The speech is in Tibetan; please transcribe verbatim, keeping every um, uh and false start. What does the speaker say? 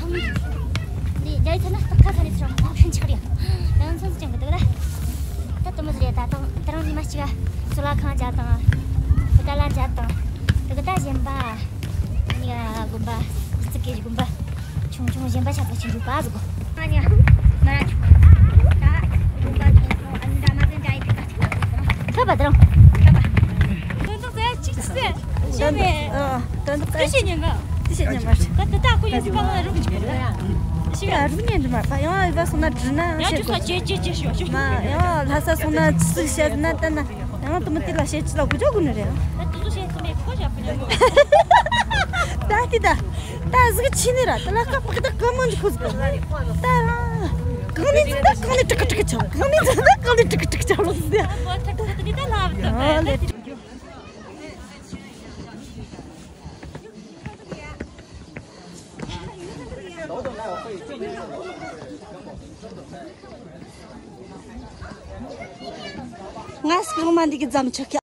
འདི་རྒྱ་ཡིག་ཐད་ན་སྟག་ཁ་ས་རེད་ཟེར་བ་ཕན་ཆགས་རེད། ཡང་མཚམས་སུ་ཅང་གི་འདུག་ལ། ད་དུ་མོ་ཟེར་ད་དང་ད་རང་ཉི་མ་གཅིག་ག་སོ་ལ་ཁང་བརྒྱབ་དང་། བུ་ད་ལ་བརྒྱབ་དང་། དུ་གི་ད་གཞན་པ། ནི་ག་དགོན་པ། ཙི་གེ་དགོན་པ། ཆུང་ཆུང་གཞན་པ་ཆགས་པ་ཆུང་ཆུང་པ་ཟིག་གོ། ང་ནི་མ་ར་ཆུང་། ད་དགོན་པ་ཆུང་ཆུང་ཨ་ནི་ད་མ་ཟིན་ད་ཡི་ད་ད་ཆུང་ཆུང་ཁ་པ་ད་རང་། ཁ་པ། དོན་དག་ཟེར་ཅིག་ཟེར། ཤེས་མེད། ཨ། དོན་དག་ཅི་བཤད་ཉན་ག་དེ་བཤད་ཉན་མ་རེད། ད་དེ་ད་ཁོ་ཡོད་ཅིག་པ་ལ་རུག་ཅིག་གོ། ཤེས་ཡ་རུག་ཉན་རེད་མ་རེད། ཡང་ཨེ་བ་སོང་ན་བྲིས་ན་ཡང་ཤེས་དགོས། ཅེ་ཅེ་ཅེ་ཤོ་ཤོ། མ་ཡང་ལྷ་ས་སོང་ན་ཅི་ཟིག་བཤད་ན་ལྟ་ན་ཡང་དུ་མི་དེ་ལ་བཤད་ཅི་ལ་དགོས་ཅོག་དགོས་ནི་རེད། ད་དུ་དུ་བཤད་ཐུབ་མེད་ཁོ་ཞབས་པ་ཉན་གོ། ད་དེ་ད་ད་ཟིག་ཆི་ནི་ར་ད་ལ་ཀ་པག་ད་ཀ་མོ་འཇིག་ཁོ་ཟིག་ད་རང་གང་ནས་ད་གང་ནས་ཀྲིག་ཀྲིག་ཆོག་གང་ནས་ད་གང་ནས་ཀྲིག་ཀྲིག་ཆོག་ལོ་ཟིག་ད། ཨ་ལེ། ང་སྐར་མ་འདི་གི་འཛམ་ཆག་ཀྱ།